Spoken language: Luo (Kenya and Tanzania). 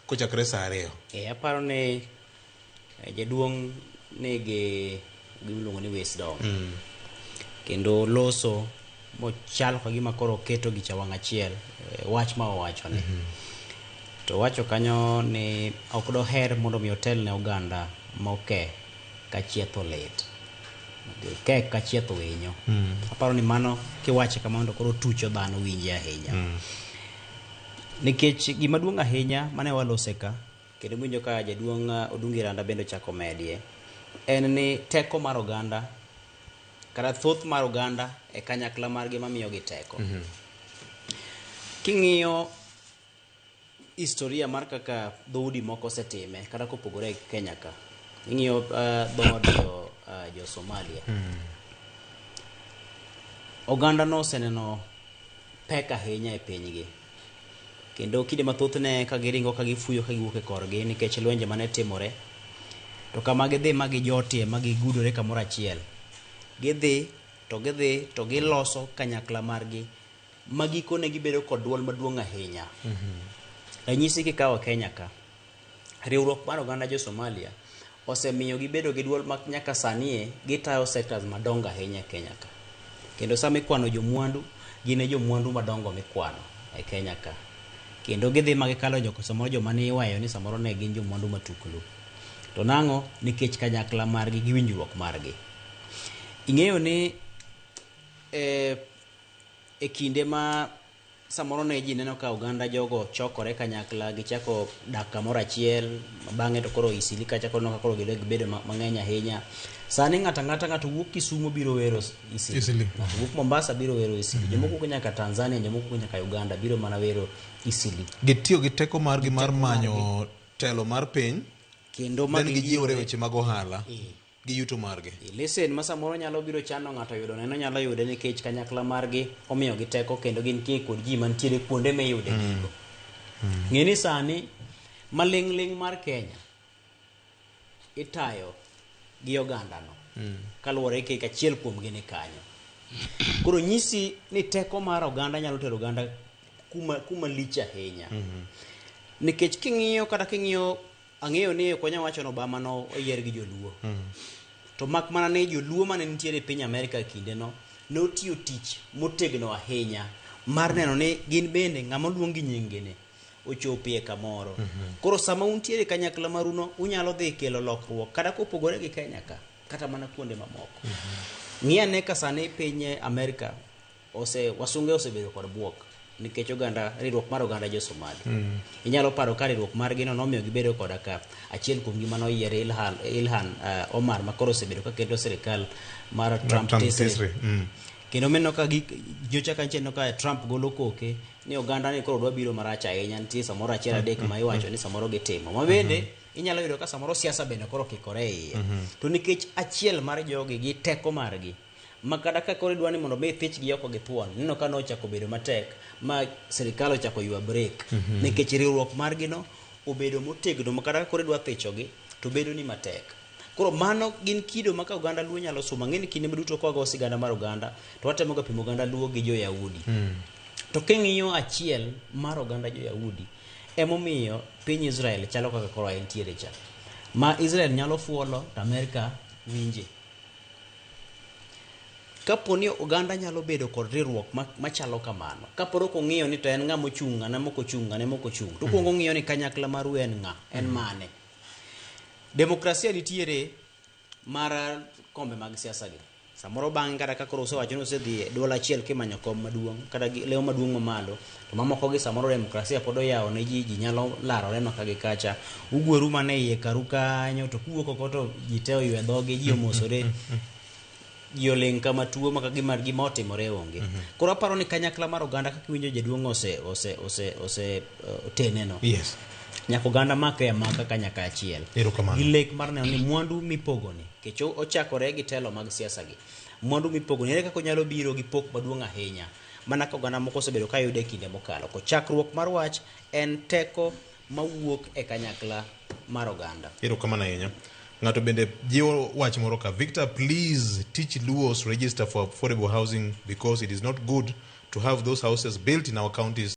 Kochakre saa 2. E, aparo ni jaduong' nigi gimiluongo ni wisdom kendo loso mochalo ka gima koro oketo gicha wang' achiel wach ma owacho ni to owacho kanyo ni ok doher mondo mi otel ne oganda moke ka chietho lit ke ka chietho winyo. Aparo ni mano kiwache kamano to koro tucho dhano winje ahinya nikech gima duong' ahinya mane walose ka kendo winjo ka jaduong' Odungi Randa bende ochako medie en ni teko mar oganda kata thoth mar oganda e kanyakla margi mamiyogi teko. King'iyo historia mar kaka dhoudi moko osetime kata kopogore gi Kenya ka, ing'iyo dhood jo Somalia, oganda no oseneno pek ahinya e pinygi kendo kinde mathoth ne ka giringo ka gifuyo ka giwuok e korgi nikech lwenje mane timore to kama gidhi ma gijotie ma gigudore kamoro achiel, gidhi to gidhi to giloso kanyakla margi ma gikone gibedo kod duol maduong' ahinya. Ranyisi kikawo Kenya ka, riwruok mar oganda jo Somalia osemiyo gibedo gi duol ma nyaka sani e gitayo sectors madongo ahinya e Kenya ka. Kendo sama ikwano jomwandu, gin e jomwandu madongo mikwano e Kenya ka. Kendo gidhi ma gikalo joko samoro joma ne iweyo ni samoro ne gin jomwandu matuklu. To nang'o? Nikech kanyakla margi gi winjruok margi. Ing'eyo ni e kinde ma samoro ne ji neno ka oganda jogo chokore kanyakla gichako dak kamoro achiel, bang'e to koro Isili kacha koro neno ka koro gibedo mang'eny ahinya. Sani ng'ato ang'ata, ng'ato wuok Kisumu biro wero Isili. Isili. Ng'ato wuok Mombasa biro wero Isili. Jomoko wuok nyaka Tanzania, jomoko wuok nyaka Uganda biro mana wero Isili. Gitiyo gi teko margi mar manyo telo mar piny kendo ma then gijiwore e weche mag ohala gi yuto margi. Lesen ma samoro nyalo biro chando ng'ato yudo neno nyalo yude nikech kanyakla margi omiyogi teko kendo gin kie kod ji mantiere kuonde miyude gigo. Ng'e ni sani maling'ling' mar Kenya itayo gi ogandano kaluwore gi achiel kuomgi ni kanyo. Koro nyisi ni teko mar oganda nyalo tero oganda kuma lich ahinya. Nikech king'iyo kata king'iyo ang'eyo ni ok wanyal wacho ni Obama no oyier gi joluo. To mak mana ni joluo mane nitiere e piny Amerika e kindeno notiyo tich motegno ahinya mar neno ni gin bende ng'ama oluong gi nying gi ni ochopie kamoro. Koro sama untiere kanyakla maruno unyalo dhi kelo lokruok kata kopogore gi Kenya ka kata mana kuonde mamoko. Ng'i ane ka sani piny Amerika wasunge osebedo kod buok nikech oganda riwruok mar oganda jo Somali. Inyalo paro ka riwruok margi no nomiyo gibedo koda ka achiel kuom gi manoyier Ilhan Omar ma koro osebedo ka keto sirikal mar Trump Trump tesre. Tesre. Kendo mineno ka nyocha ka neno ka Trump golo koke ni oganda ni koro dwa biro marach ahinya, nitie samoro achiel adek ma iwacho ni samoro gitimo. Ma bende inyalo yudo ka samoro siasa bende koro okikore e iye. To nikech achiel mar jogi gi teko margi ma kata ka koro idwa ni mondo mi ithichgi oko gi thuon, ineno ka nochako bedo matek ma sirikal ochako ywa break nikech riwruok margi no obedo motegno ma kata ka koro idwa thichogi to bedo ni matek. Koro mano gin kido ma ka oganda Luo nyalo somo. Ang'e ni kinde duto ka wago sigana mar oganda to watemo ga pimo oganda Luo gi jo-Yahudi. To king'iyo achiel mar oganda jo-Yahudi, emomiyo piny Israel chalo kaka koro entiere cha. Ma Israel nyalo fuolo to Amerika winje. Kapo ni oganda nyalo bedo kod riwruok machalo kamano, kapod ok ong'iyo ni to en ng'ama ochung', ng'ane mok ochung', ng'ane mok ochung', to okuongo ong'iyo ni kanyakla maru en ng'a, en mane. Demokrasia nitiere mar kombe mag siasa gi. Samoro bang'e kata ka koro usewacho ni usedhi e duol achiel kimanyo kom maduong' kata lewo maduong' mamalo, to mamoko gi samoro demokrasia pod oyawo ne ji, ji nyalo larore maka gi kacha. Ugweru mana e iye karu kanyo, to kuwuok oko to ji te oywe dhogi, ji omosore. Ji oling' kama tuo maka gima otimore onge. Koro aparo ni kanyakla mar oganda kaka iwinjo jaduong' ose oteneno. Nyaka oganda makre amaka kanyaka achiel. Erokamano. Gi lek mar neno ni mwandu mipogoni, nikech ochakore gi telo mag siasa gi. Mwandu mipogoni, ere kaka onyalo biro gi pok maduong' ahinya mana ka oganda moko osebedo ka yude e kinde mokalo. Ko chakruok mar wach en teko mawuok e kanyakla mar oganda. Erokamano ahinya. Ng'ato bende jiwo wach moro ka. Victor, please teach Luos register for affordable housing because it is not good to have those houses built in our counties.